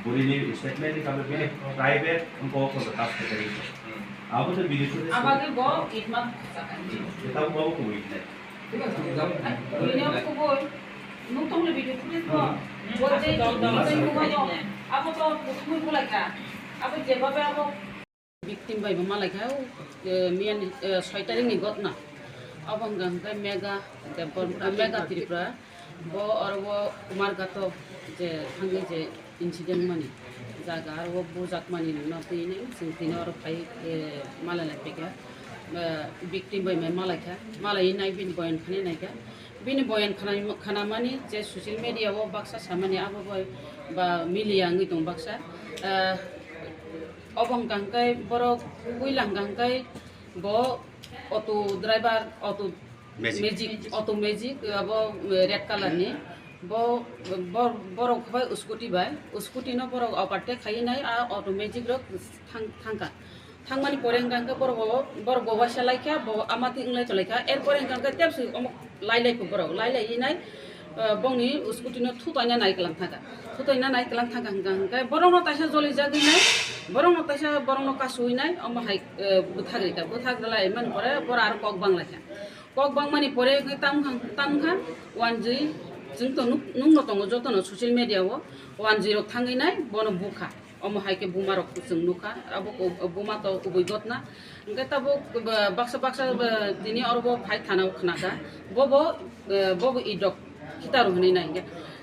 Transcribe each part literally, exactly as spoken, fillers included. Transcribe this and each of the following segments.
Burini statement ni kami bini private wngkok ko tas kajari. Abo to bini to. Abagwi bo itma. Kita bo ko witness. Burini abo kubui. Nung tong le video footage bo. Bo je itma kubui bo. Abo to kubui bulai ka. Abo je babe abo. Victim bai bo malai kha, eh, miyan, eh, soi tarik ni gotna. Abo hwnka hwnkhe Mega Debbarma, Mega Tripura. Bo oro o Kumarghato je thangwi je incident mani jaga, aro o bujak mani no twi nai, chwng tini oro phai, eh, malai lai phaikha. Eh, victim bai mai malai kha, malai nai bini boyan khani nai kha. Bini boyan khana, khana mani je social media o baksa samani abo bai ba media wngwi tong baksa. Eh, Obo hwnka hwnkhe borok puila hwnka hwnkhe bo auto driver, auto Magic. Magic, auto magic, abo, eh, red colour ni. Bo, bo, borok bai scooty bai, scooty no borok overtake khai nai, a auto magic rok thang, thangkha. Thangmani pore hwnka hwnkhe borok bo, borok bo waisa lai kha, bo amati wng lai tong lai kha. Er pore hwnka hwnkhe tebsi omo lai lai kho borok, lai lai nai. Ah, bongni scooty no thutoina nai kwlang thangkha. Thutoina nai kwlang thangkha hwnka hwnkhe borokno taisa joli jagwi nai, borokno taisa borokno kasui nai, omo hai, eh, bwthagwi kha. Bwthagwi lai mani pore boro aro kok bang lai kha. Kok bang mani pore hwnkhe tam kha, tam kha, wanjwi chwng to nuk, nukno tongo jotono social media o, wanjwi rok thangwi nai bono bukha. Omo hai khe buma rok chwng nukha, abo ko, buma to kubui gotna. Hwnkhe tabuk ba-, baksa baksa ba tini oro bo phai thana o khna kha. Bo bo, eh, bo bo idok khita rw hwnwi nai hwnkhe.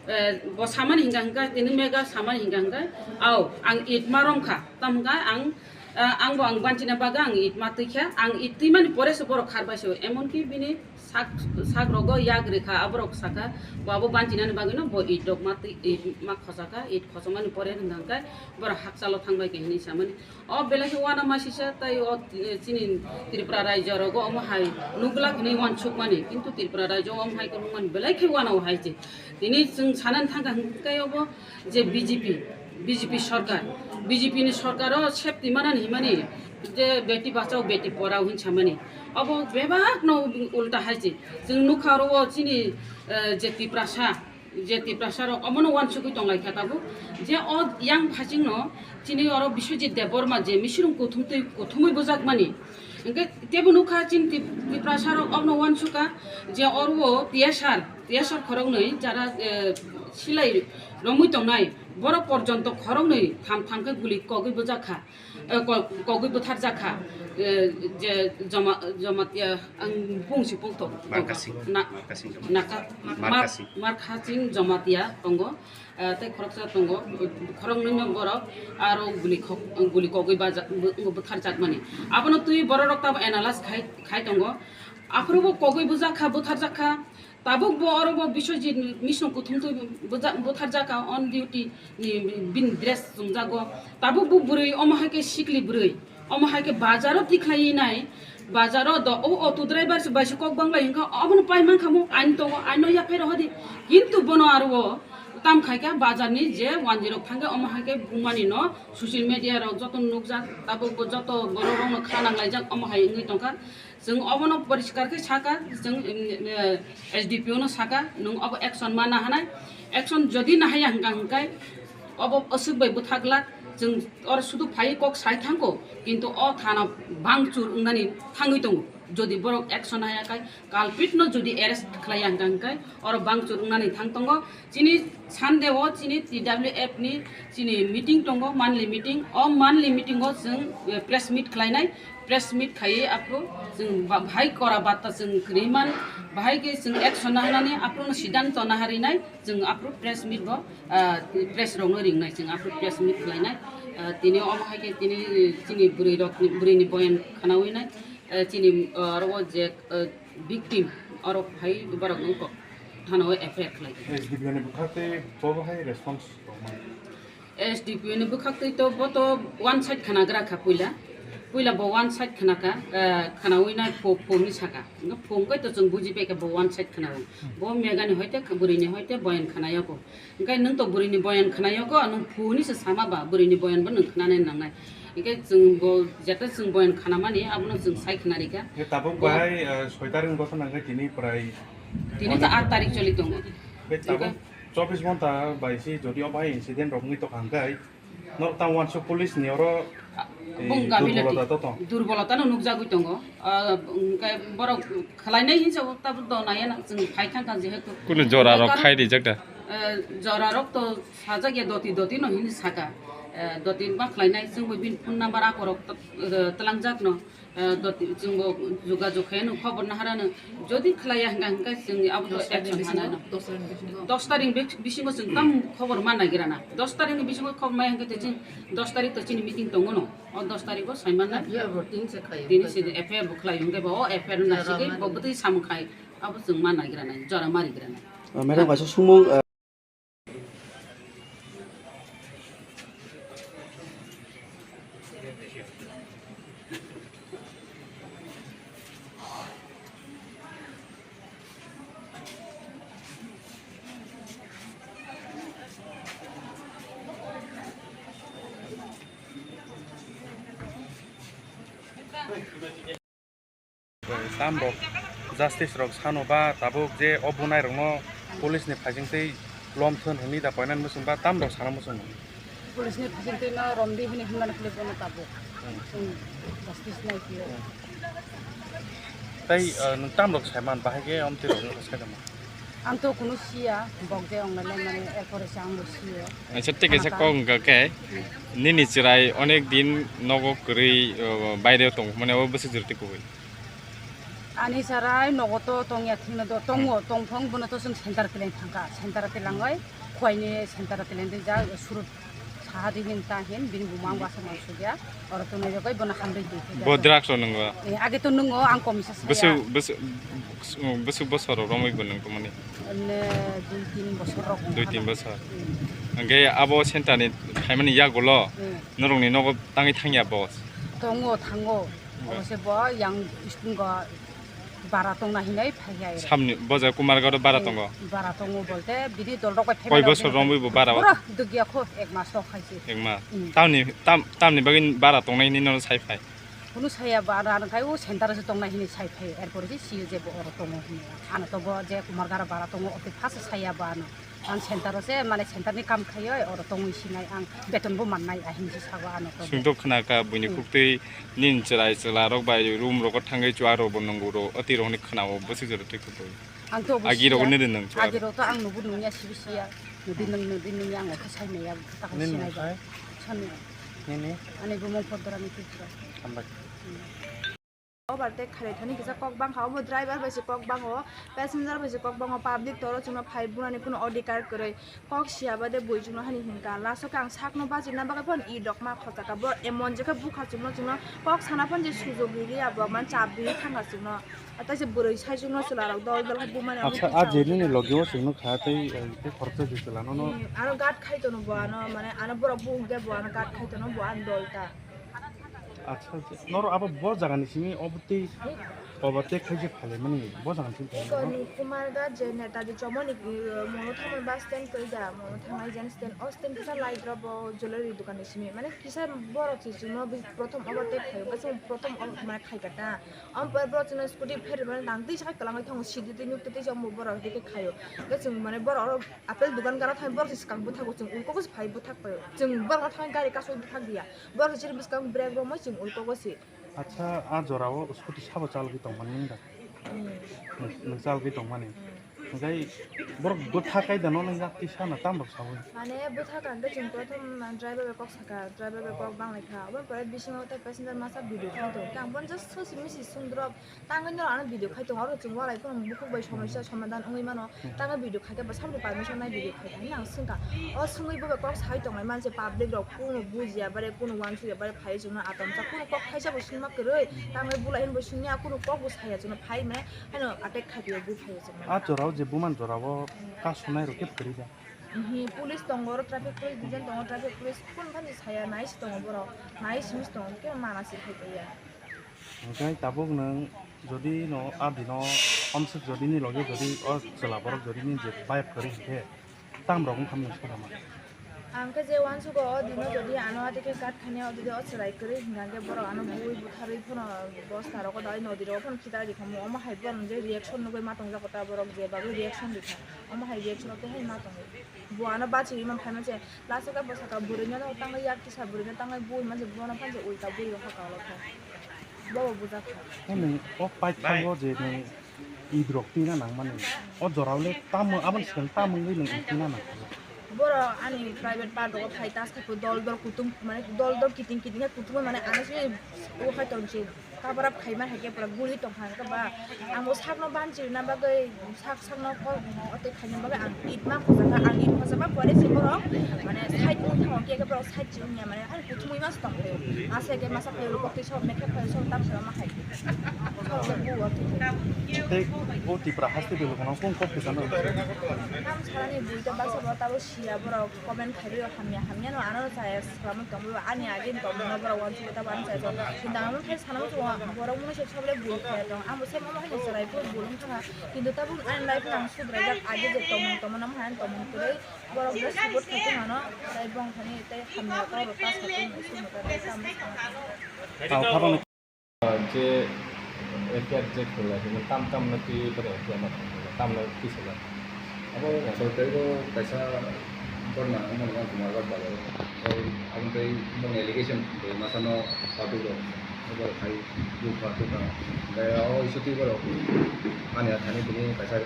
Eh, bo samani hwnkha hwnkha tini mega samani hwnkha hwnkha. Ao, ang it ma rom kha. Tam hwnkha ang, eh, ang bo ang banchina bagwi ang it ma twi kha. Ang it twi mani pore se borok khar bai se. Emon ki bini sak, sak rogo yak rikha, aborok saka, bo abo banchinani bagwino bo it rok ma twi, it ma khosaka, it khosokmani pore hwnka hwnkhe borok hakchalo thangbai khe hinwi samani. O belai khe uanama sisa, tai o, eh, chini Tripura raijo rogo omo hai nukglak hinwi uansukmani, kintu Tripura raijo omo hai khe nukmani belai khe uanao hai se. Tini chwng sanani thangkha hwnkhe obo je B J P, B J P sorkar, B J P ni sorkaro safety manani himani je beti bachao beti porao hin samani. Obo bebakno ulta hai se. Chwng nukha oro o chini, eh, je Tiprasa, je Tiprasa rok omono uansugwi tong lai kha tabuk. Je o yang phasingno chini oro Biswajit Debbarma je misirung kuthum twi kuthumwi bujak mani. Hwnkhe tebo nukha chini Tip-, Tiprasa rok omono uansukha je oro o T S R, T S R khoroknwi jara, eh, silai romwi tongnai borok porjonto khoroknwi tham tham khe guli kogwi bujak kha. Eh, ko-, kogwi bwtharjak kha, eh, je Joma-, Jamatia, ang bung si bung tok-, Markasing. Na-, Markasing Jamatia. Naka-, Mar-, Markasing. Markasing Jamatia tongo, eh, tei khoroksa tongo, khoroknwino borok aro guli khok-, guli kogwi baja-, bw-, bwtharjakmani. Abono twi bororok tabo analyze khai, khai tongo. Aphuru bo kogwi bujak kha, bwtharjak kha. Tabuk bo oro bo Biswajit ni misong kuthum twi bwja-, bwtharjak kha on duty ni bini dress chumjago. Tabuk bo bwrwi omo hai khe sikli bwrwi. Omo hai khe bazaro tikhlai nai, bazaro do o auto driver se bai se kok bang lai hwnkha obono pai mankha mo ain tongo, aino yaphai rohodi. Kintu bono aro o tam khai kha bazar ni je wanjwi rok thangkhe omo hai khe bumani no social media rok joto nukjak. Tabuk bo joto borok rok no kha nang laijak omo hai wngwi tongkha. Chwng obono poriskar khe saka, chwng, em, eh, S D P O no saka, nwng obo action ma nahanai. Action jodi nahaya hwnkha hwnkhe obo aswk bai bwthaglak, chwng oro sudu phai kok sai thangkho, kintu o thana bangchur wngnani thangwi tongo. Jodi borok action nahaya khai, culprit no jodi arrest khlaiya hwnkha hwnkhe oro bangchur wngnani thang tongo. Chini Sunday o chini T W F ni chini meeting tongo, monthly meeting. O monthly meeting o chwng, eh, press meet khlainai. Press meet khaiwi aphuru chwng ba-, bahai kora bata chwng kwrwi man, bahai khe chwng action naharnani aphuru no siddhanto naharwi nai chwng aphuru press meet bo, ah, press rokno ringnai chwng aphuru press meet khlainai. Ah, tini omo hai khe tini chini bwrwi rokni, bwrwini boyan khanawi nai, eh, chini, ah, oro o je, eh, victim oro phai borok wngkok thana o F I R khlai. S D P O ni bwkhak tei bobo hai response rwmani. S D P O ni bwkhak twi to bo to one side khanagra kha puila. Puila bo one side khna kha, eh, khnawi nai pho-, phone ni saka. Hwnkhe phone kai to chwng buji pai kha bo one side khnawi. Bo megani hoite, bwrwini hoite boyan khnayago. Hwnkhe nwng to bwrwini boyan khnayago, nwng phone ni se sama ba, bwrwini boyan bo nwng khnanai nangnai. Hwnkhe chwng bo jeta chwng boyan khnamani, abono chwng sai khna rikha. Ye tabuk bo bahai, eh, soi tarik ni bosong nangkhe tini prai. Tini to aat tarik choli tongo. Be tabuk hwnkhe chobbish ghonta bai si jodi o bahai incident rok wngwi tongkha hwnkhe, Norok tamo wansuk police ni oro, eh, bung gami durbolota to tong. Durbolota no nukjagwi tongo. Ah, hwnkhe borok khlainai hinsa tabuk do naya na chwng phai thangkha jehetu. Kunu jora rok khai rijak da? Eh, jora rok to sajak ya doti doti no hinwi saka. Eh, doti ma khlainai chwngbo bini phone number akorok to, eh, twlangjak no. Eh, doti, chwngbo jogajog khaino khobor naharano. Jodi khlaiya hwnkha, hwnkha chwng abo to action hanano. Dos tarikni bisingo chwng tam khobor ma nagira na. Dos tarikni bisingo khobor maya hwnkha chwng dos tarik to chini meeting tongo no. O dos tarik o saimanna. F I R bo tin se khlai. Tini se F I R bo khlai hwnkhe bo o F I R nasigwi bo bwtwi samung khai. Abo chwng ma nagira na, jora ma rigira na. Ah, madam, kaisa sumung, ah, Tam rok justice rok sano ba tabuk je o bunai rokno police ni phaising twi lom thun hwnwi da koinani muchung ba tam rok sana muchung. Police ni phaising twi no romdi hwnwi hwnmani khlai bono tabuk. Hmm. Chwng justice nai khe. Hmm. Tai, uh, nwng tam rok sai man bahai khe om twi rok no sai tamo. Ang to kunu siya, bok je ong nalai mani, erpore se ang bo siyo. Acha, thik ase, kok wngkha khe, nini chwrai onek din nogo kwrwi, o, baireo tong, mane o bwswk jora tei kubui? Ani chwrai nogo to tongya thikno do, tongo, hmm, tongphang bono to chwng center teleng thangkha, center telangoi, khuaini center teleng tei ja surut. Saha di hin ta hin, bini buma ang wasa man sugya. Oro to nai jogai bono hamri di. Bo drugs ro nungo? Eh, age to nungo, ang komisa saya. Besu, besu, besu bosor romwi bo nung tumani? Ene dui tin bosor rok. Dui tin bosor. Hmm. Angke abo center ni phaimani yagulo, hmm, norokni nogo tangwi thangya boss? Tongo, thango. Hmm. Obo se bo yang school go bara tongna hinwi phaiya ero. Samni, bo jaga Kumarghat o bara tongo? Bara tongo bolte, bini dol rok bai phai. Koi bosor romwi bo bara o? Pura dugya kho, ek mas tok khaisi. Ek mas. Hmm. Tamni, tam, tamni bagwi bara tongnai hinwi nono sai phai? Kunu saya ba, ano, ano khai o center o se tongnai hinwi sai phai, erpore se siyo je bo oro tongo hinwi. Ano to bo je Kumarghat o bara tongo, ote phasa saya ba ano. Ang center o se, mane center ni kam khaioi, oro tongwi sinai ang beton bo mannai, ahin se sago ano to. Sungto khna kha buini, hmm, khuktwi nin chwrai chwla rok bai room rogo thangwi chuwa rok bo nungo ro, ati rok ni khna o bwswk jora twi khuktwi. Ang to agi rok ni ri nung chuwa. Agi rok to ang nubu nungya sibi siya. Nudi nung, nudi nung yang khe sai maya ta sinai ba. Nini nung sai? Sani. Nini? Ani bumung Podorani Tripura. Hambai. Hmm. Overtake khalai thani kisa kok bangkha, obo driver bai se kok bango, passenger bai se kok bango, public toro chwngno phai bunani kuno odhikar kwrwi, kok siya bade bui chwngno hani hinkha, last o khe ang sakno bachina bagwi phano i dokma khochaka, bo emon jekhe bukha chwngno, chwngno kok sana phano je sujok rili ya bo, man chap rili thangkha chwngno, tei se bwrwi sai chwngno chwla rok dol dol khe bumani. Acha, a je nini logi o chwngno kha tei, eh, tei khoroksa je chwla no no. Hmm, aro guard khai tono bo ano, mane ano borok bu hwnkhe bo ano guard khai tono bo ano dol ta. Acha, acha. Noro abo bo jaga ni simi obo tei, obo tei khaije phale mani bo jaga ni simi phale. Eko ni Kumarghat je Netaji Chomoni, uh, mono thangmani bus stand koi da, mono thangnai jen stand, o stand kisa light rok bo jewelry dukan ni simi. Mane kisa borok se chwngno bi prothom obo tei khayo, bo chwng prothom obo mane khai kha ta. Am pore borok chwngno scooty phermani tang tei sakai kwlangwi thango, sidi tei nuk tei tei se omo borok tei khayo. Bo chwng mane borok oro apple dukan gana thangwi borok se swkang bwthago chwng ulkogo se phai bwthak paio. Chwng borok thangwi gari kasui bwthak diya. Borok chini bwskang brake romwi chwng ulkogo se. Acha, a jora o scooty sabo chalgwi tongmani wng da? Hmm. Nwng, nwng chalgwi tongmani. Hmm. Hwnkhe borok bwtha kai da no nang jak tisa na tam rok sawi. Mane bwtha kang khe chwng prothom driver bai kok saka, driver bai kok banglai kha. Oboni pore bisingo tei passenger masa video khai tongo. Khe ang bono just sosi misi sundrop. Tangwi no ano video khai tongo, oro chwng walai phano bukhuk bai somosya somadan wngwi mano. Tangwi video khai khe bo samni permission nai video khai thani ang swngkha. O swngwi bo bai kok sai tongnai manse public rok kuno bujiya bare kuno uansukya bare phai chwngno atomsa kuno kok khaisa bo swngma kwrwi. Tangwi bulai hwnwi bo swngya kuno kok bo saya chwngno phai mane haino attack khai twiyo bu phai chwngno. A jorao je buman jorao ka sunai rok khe kwrwi da. Hi, police tongo, traffic police, division tongo, traffic police, kun phan saya, nai si tongo borok, nai si mis tongo, khe mana si khai ya. Hingke tabuk nwng jodi no a dino omswk jodi ni loge jodi o chwla borok jodi ni je vibe kwrwi hingke tam rok wngkha mwnwi saka ma. Ang khe je uansugo o dino jodi ano atike kat khani o jodi o chwrai kwrwi hingka hingke borok ano bui butharwi phano bosta rogo dai nodi rogo phano khitai rikha mo omo hai borok je reaction nugui ma tongjago ta borok je bagwi reaction rikha omo hai reaction o tei hai ma tongo bo ano bachiwi ma phaima je last o khe bo saka bwrwi no tangwi yak kisa bwrwi no tangwi bui ma je bono phan je ulta bui o saka o khe. Bobo bujak kha. Nwng o paithago je nwng idrok twina nangmani. O jorao le tamo, aboni swkang tamo wngwi nwng twina nang. Borok ani private part rogo phai tas khe dol dol kutung, mane dol dol kiting kiting khe kutung mane ano se o hai tong se. Cover up khaima hai khe pura guli tong kha ba. Ang bo sakno banchi na bagwi sak sakno kol o tei khaina bagwi ang it ma khojak kha. Ang it khojak ma pore se borok mane side wng thango khe borok side Chwngya mane ani kuthumwi mas tong phai. Ase ke masa phai rukok tei sok mekhe phai sok tam phai ma khai. Sok le bu wa tu. Tei o Tipra haste belo kono kung kok kisa no. Tam sarani bui to baksa bo tabo siya borok comment khai rio hamya hamya no ano chaya swklamwi tong bo ani agin tong no borok wan chulo tabo ani chaya. Kintu ang khai sana mo borok mo se sok le bui khai tong. Amo se mo hai chwrai ko bulung thanga. Kintu tabo ani life nang subrai jak agi je tong tong no han tong kwrwi. Borok bo support khaitwi mano, tei bongthani tei hamya kok rok ta satung sumukar tei tamo sana. Ang khabang je F I R je khulai hino tam tam no twi bore F I R no khulai tam no twi sala. Abo so tei bo kaisa borna wngmani ang kumar bak balo. Tei aboni tei boni allegation tei masa no public rok bo khai bu pa tu ka. Tei o issue twi borok ani athani tini kaisa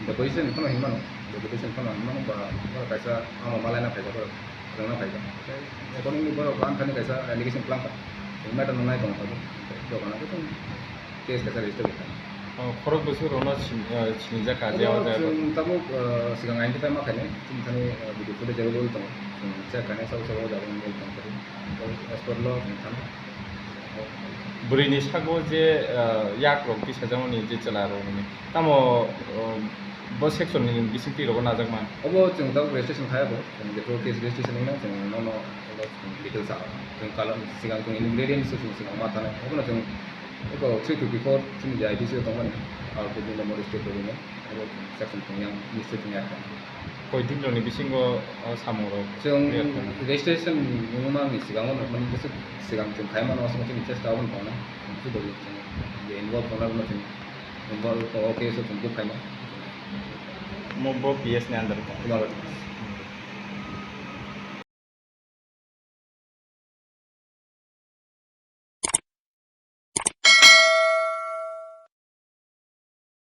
Deputation phano hinmano, deputation phano hinmano ba, ba kaisa ama malaina phaijak, rwngna phaijak. Accordingly borok ang thani kaisa allegation twlang kha. Matter no nai tong kha. Dogan abo tong case kaisa register kha. Oh, khorok bwswk rokno sin-, eh, sinijak kha, je o jaga. Chwng tabuk, eh, sigang identify ma khainai, chini thani, eh, video footage available tongo. Chwng check khainai, sabo sabo jaga available tong kha. As per law chwng thani. Bwrwini sago je, eh, yak rok tisajakmani je chwla rokni. Tamo, o, bo section ni bisingtwi rogo najakma? Obo chwng tabuk registration khai abo, chwng jephru case registration wngna chwng nono details sa, chwng kalam sigang chwng ingredients chwng sigang ma thana, obono chwng eko three fifty four chini je I P C o tongmani, Arpur Jumla Model State Review, obo section chwng yang, mistake chwng yang. Koi din rokni bisingo o samung rok Chwng clear khaina? Registration wngmani sigango, mani bwswk sigang chwng khai mano, aswk chwng chesta obo tongna, chwng involve tongna, chwng involve o case o chwng book khaima. Mo bo P S ni under o tong. Kumar.